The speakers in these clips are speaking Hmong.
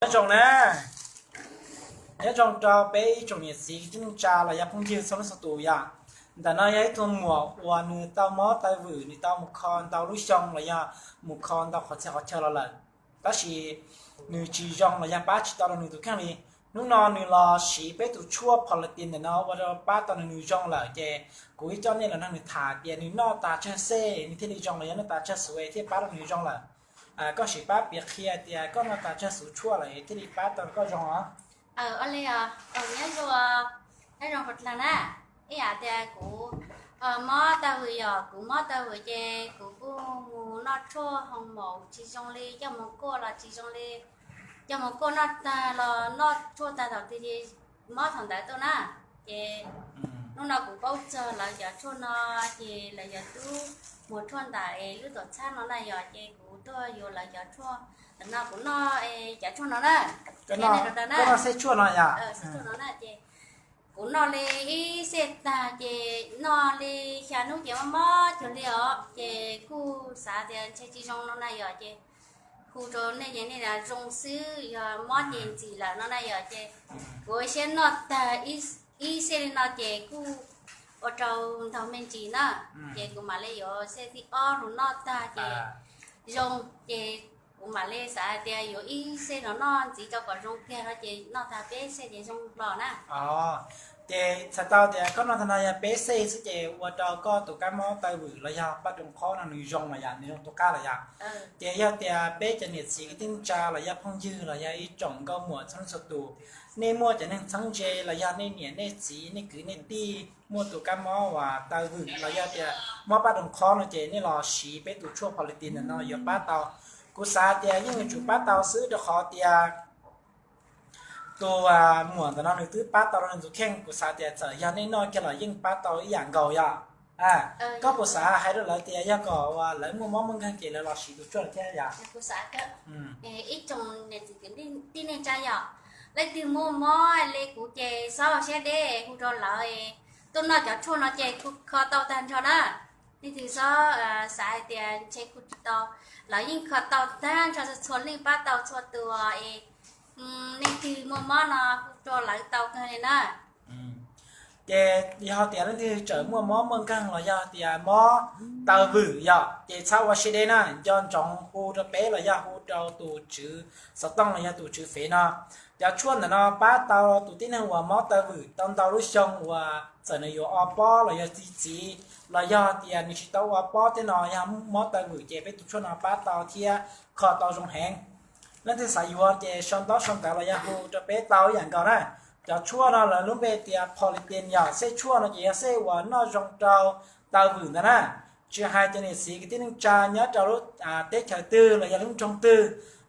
Nyob zoo na, nyob zoo rau peb ib tsoom niam txiv kwv tij neej tsa los yog phooj ywg txhua leej txhua tus yom. Ntawm no yog ib tug muam uas nws tau mob taw vwm, nws tau mus kho ntau lub xyoo los yog mus kho ntau qhov txhia qhov chaw los lawm, tab sis nws tsis zoo los yog pab tsis tau rau nws tus kheej li. Hnub no nws los siv peb tus tshuaj Pholas Tis ntawm no ua rau pab tau nws, nws zoo lawm, ces kuv ib coj nej los nrog nws tham tias nws noj tas tsawg xej nws thiaj li zoo los yog noj tas tsawg xuv thiaj pab rau nws zoo lawm. Koj sim pab piav qhia tias koj noj tas tsawg xuv tshuaj lawm thiaj li pab tau koj zoo os. Nyob zoo, nyob zoo dlag na. Ib yam tias kuv mob taw vwm, yog kuv mob taw vwm ces kuv kuj mus noj tshuaj hoo maum tsis zoo li, coj mus kuaj los tsis zoo li, coj mus kuaj noj tag los noj tshuaj tag thaum twg ces mob thaum ntawd tuaj na. Ces hnub no kuv paub txog lawv cov tshuaj no, ces lawv cov tub muag tshuaj ntawm es lub tuam txhab no na yom, ces kuv tuaj yuav lawv cov tshuaj ntawm no, kuv noj cov tshuaj no na. Koj noj xej tshuaj no yom? Xej tshuaj no na ces kuv noj li ib xej tag ces noj li xya hnub ces mob mob cuag li os, ces kuj xav tias ntshe tsis zoo no na yom, ces hu rau nej ces nej tias zoo xwb, yog mob ces ntxim lawm no na yom, ces kuv ua siab noj tag ib xej li no ces kuj ua rau ntau me ntsis na, ces kuv mam li yuav xej thib ob los noj tag ces zoo, ces kuv mam li xav hais tias yuav ib xej los noj ntxiv rau kom zoo kiag no ces noj tag peb xej ces zoo los na. Ces txhais tau tias koj noj tag no yog peb xej xwb ces ua rau koj tus kab mob taw vwm los yog paj rooj qhob no nws zoo los yog nws zoo tu qab los yog. Ces yog tias peb cov niam txiv kwv tij neej tsa los yog phooj ywg los yog ib tsoom nkauj muam txhua leej txhua tus, nej muaj cov neeg txheeb ze los yog nej niam nej txiv nej kwv nej tij muaj tus kab mob uas taw vwm los yog tias mob paj rooj qhob no ces nej los siv peb tus tshuaj Pholas Tis ntawm no yuav pab tau. Kuv xav tias yeej yuav tsum pab tau xwb rau qhov tias tus muam ntawm no nws twb pab tau rau nws tus kheej, kuv xav tias txawm yog nej noj kiag los yeej pab tau ib yam nkaus yom. Koj puas xav hais rau lawv tias yog kom uas lawv muaj mob muaj nkeeg ces lawv los siv tus tshuaj no thiab yom? Ib tsoom niam txiv kwv tij neej tsa yom, leej twg muaj mob li kuv ces txhob ua siab deb, hu rau lawv tuaj noj cov tshuaj no ces kuj kho tau tag nrho na. Leej twg txhob xav hais tias ntshe kuv tsis tau, lawv yeej kho tau tag nrho, txhua leej pab tau txhua tus es leej twg muaj mob no hu rau lawv tau kawg li na. Ces yog tias leej twg tseem muaj mob muaj nkeeg los yog tias mob taw vwm yom, ces txhob ua siab deb na, nco ntsoov hu rau peb los yog hu rau tus tswv xov tooj los yog tus tswv fev no. Cov tshuaj ntawm no pab tau tus tib neeg uas mob taw vwm tau ntau lub xyoo uas txawm nws yuav o pob los yog txi txiv los yog tias nws tsis tau ua pob thiab no yog mob taw vwm ces peb tus tshuaj no pab tau thiab kho tau zoo heev. Leej twg xav yuav ces sau ntaub sau ntawv los yog hu rau peb tau ib yam nkaus na. Cov tshuaj no lawv lub npe tias Pholas Tis yom, xej tshuaj no ces yog xej uas noj zoo rau taw vwm ntawd na. Tsis hais cov niam txiv kwv tij neej tsa nyob rau lub teb chaws twg los yog lub nroog twg,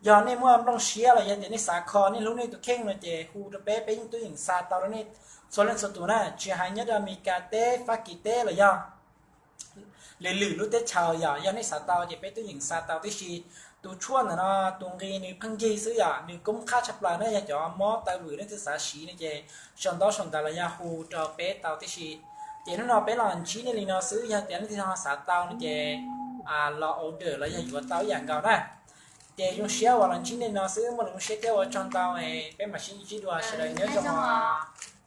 yog nej muaj nplooj siab los yog tias nej xav kho nej hlub nej tus kheej no ces hu rau peb, peb yeej tub yeem xa tau rau nej txhua leej txhua tus na. Tsis hais nyob rau Amelikas teb, Fab Kis teb los yog lwm lwm lub teb chaws yom, yog nej xav tau ces peb tub yeem xa tau tib si. Tus tshuaj ntawm no tus nqi nws pheej yig xwb yom, nws koob qab tshaj plaws na. Yog cov mob taw vwm leej twg xav siv no ces sau ntaub sau ntawv los yog hu rau peb tau tib si. Ces hnub no peb los ntsib nej li no xwb, yog tias leej twg ho xav tau no ces los order los yog yuav tau ib yam nkaus na. Ces zoo siab uas los ntsib nej no xwb, muaj lus zoo siab thiab ua tsaug ntau, peb mam sib ntsib dua, sawv daws nyob zoo os.